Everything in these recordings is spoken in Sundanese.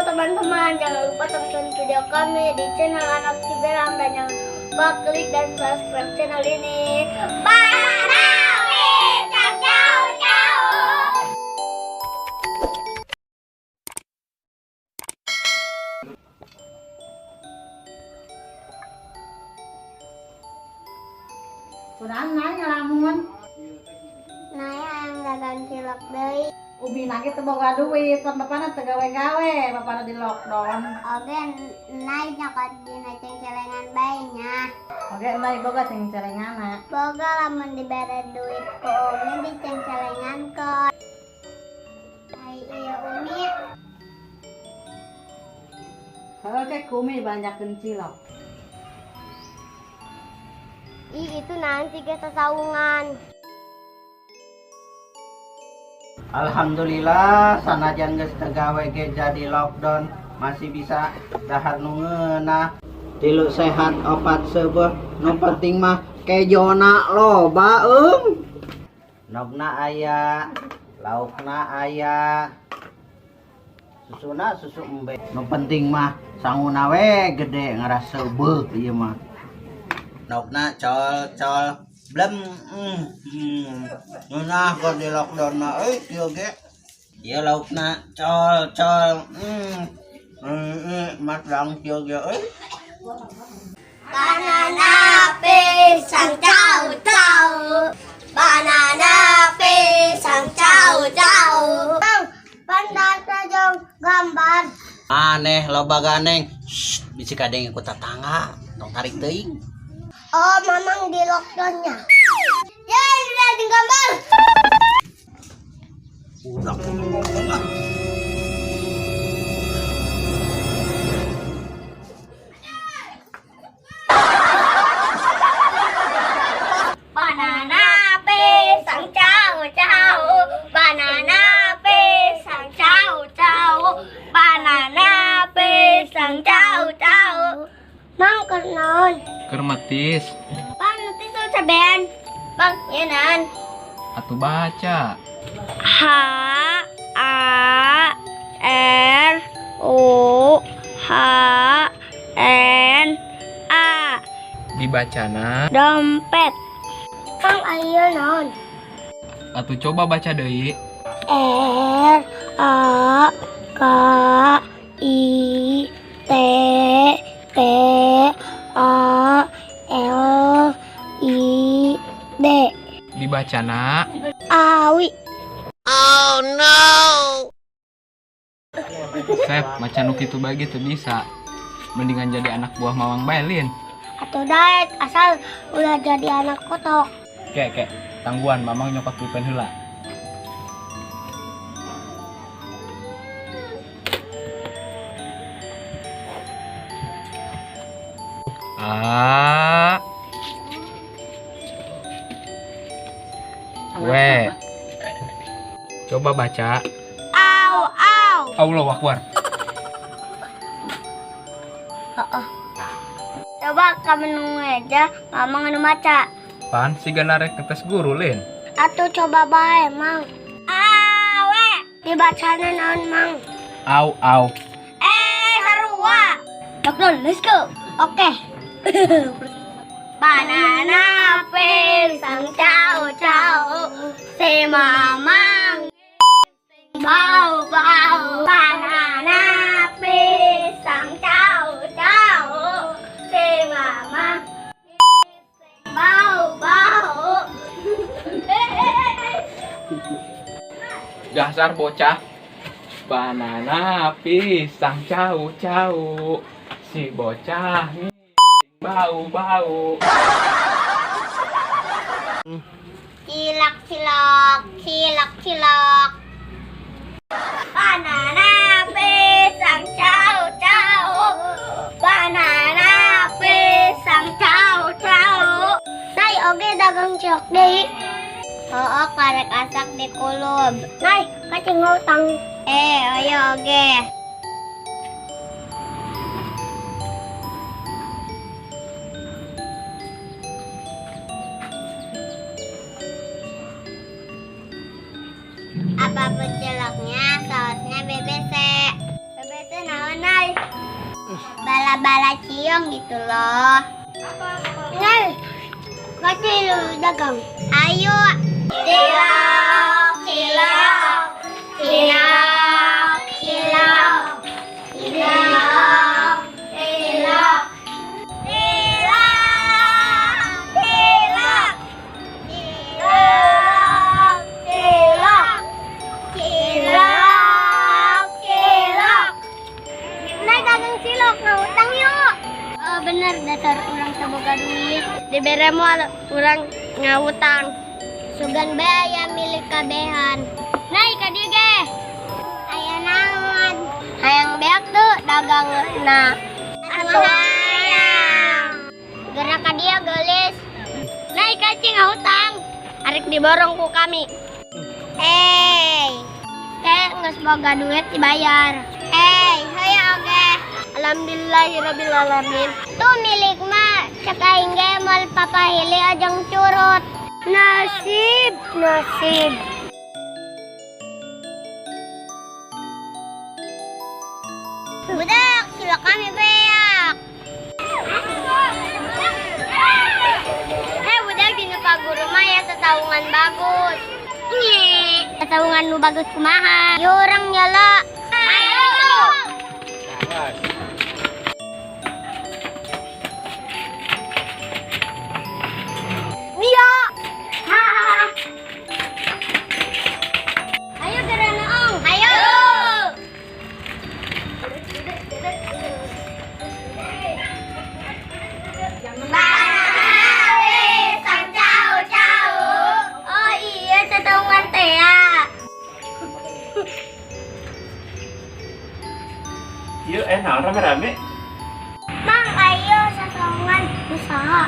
Teman-teman, jangan lupa tonton video kami di channel Anak Ciberang dan jangan lupa klik dan subscribe channel ini. Bye. Kunaon Nay ngalamun? Nay hayang dagang cilok deui. Umi lagi teu boga duit, pan bapana teu gawe-gawe, bapana di lockdown. Oge Nay nyokot dina cengcelengan bae nya. Oge Nay boga cengcelenganna. Boga lamun dibere duit ku Umi dicengcelengankeun. Ai ieu Umi. Heuh ke ku Umi dibelanjakeun cilok. Ih, itu nanti ke sasaungan. Alhamdulillah sanajan geus teu gawe ge jadi lockdown masih bisa dahar nu ngeunah. 3 sehat 4 seubeuh, nu penting mah kejona loba eum. Nogna aya, laukna aya, susuna susu embe. Nu penting mah sanguna we gede ngaras seubeuh ieu mah. Nogna col col blem. Ngeunah keur di lockdown mah euy kieu ge. Ieu laukna col col. Mat lang kieu ge euy. Banana pisang cau cau. Banana pisang cau cau. Bang, pandata jong gambar. Aneh loba ganeng. Shh, bisi kadenge ku tatangga, tong tarik teuing. Oh, mamang di lockdownnya. Ya, udah di gambar. Udah. Banana pisang cau cau, banana pisang cau cau, banana pisang cau cau. Mang keur naon? Keur metis. Bang, metis tuh cabean. Bang, ieu naon? Atuh baca. H A R U H N A. Dibacana dompet. Kang ayo naon? Atuh coba baca deui. R A K I T P A L I D. Dibacana Awi. Oh no. Sep, maca nu kitu bae teu bisa. Mendingan jadi anak buah Mawang bae lin. Atau daek asal ulah jadi anak kotok. Kek, kek, tangguhan Mamang nyokot pulpen heula. A W. Coba baca. Au au. Allahu Akbar. Oh. Coba kamu nunggu aja, Mamang anu maca. Pan siga narek ngetes guru lin. Atuh coba bae, Mang. Awe. Dibacana naon, Mang? Au au. Sarua. Lockdown, let's go. Oke. Banana pisang cau cau, si mamang bau bau. Banana pisang cau cau, si mamang bau bau. Dasar bocah. Banana pisang cau cau, si bocah bau bau. Cilok cilok cilok cilok. Banana pisang cau cau, banana pisang cau cau. Nay oge dagang cilok deui. Oh, karek asak di kulub. Nay, kacing ngutang. Ayo oge. Apapun ciloknya, sausnya BBC. BBC naon? Bala-bala ciong gitu loh. Nel, kasih lu dagang. Ayo. Cilok, cilok, cilok, cilok, cilok, cilok, cilok, cilok, cilok, cilok, cilok. Nah, dagang cilok ngutang yuk. Oh, bener dasar urang teu boga duit. Dibere moal urang ngahutang. Sugan bae aya milik kabehan. Naik ka dieu ge. Aya naon? Hayang beak tuh dagangna. Atuh hayang. Gerak ka dieu geulis. Naik ka cing ngahutang. Arek diborong ku kami. Teh geus boga duit dibayar. Hayang oge. Alhamdulillahirabbil alamin. Tuh milik mah cek aing ge moal papahili ajang curut. Nasib, nasib. Budak, sila kami beak. Budak di nu paguru mah ya sasawungan bagus. Nye, sasawungan nu bagus kumaha? Yo urang nyala. Ayo. Dia. Ayo geranaong. Ayo. Banana pisang cau-cau. Oh iya, sasawungan teh ya. Yuk, naon rame-rame? Mang, ayo sasawungan usaha.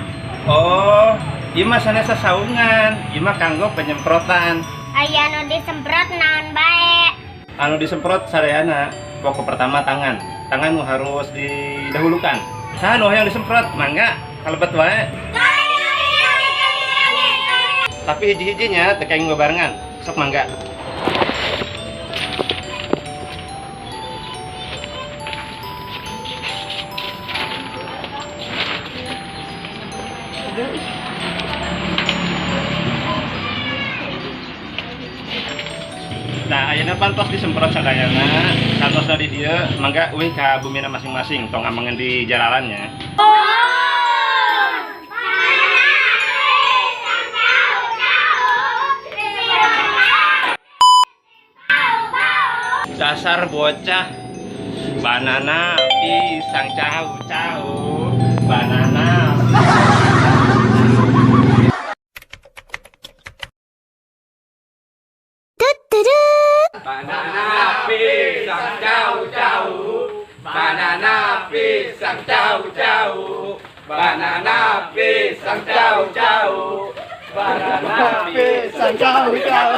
Oh, ieu mah sanes sasaungan, ieu mah kanggo penyemprotan. Aya nu disemprot naon bae? Anu disemprot sadayana, pokok pertama tangan. Tangan nu harus didahulukan. Saha nu hayang disemprot? Mangga, kalebet wae. Tapi hiji-hijinya teu kenging babarengan. Sok mangga. Nah, ayeuna pantos disemprot sadayana, santosna di dieu, mangga euy ka bumina masing-masing, tong amangan di jalalannya. Dasar bocah, banana pisang cau-cau, banana. Banana pisang cau-cau, banana pisang cau-cau, banana pisang cau-cau, banana pisang cau-cau.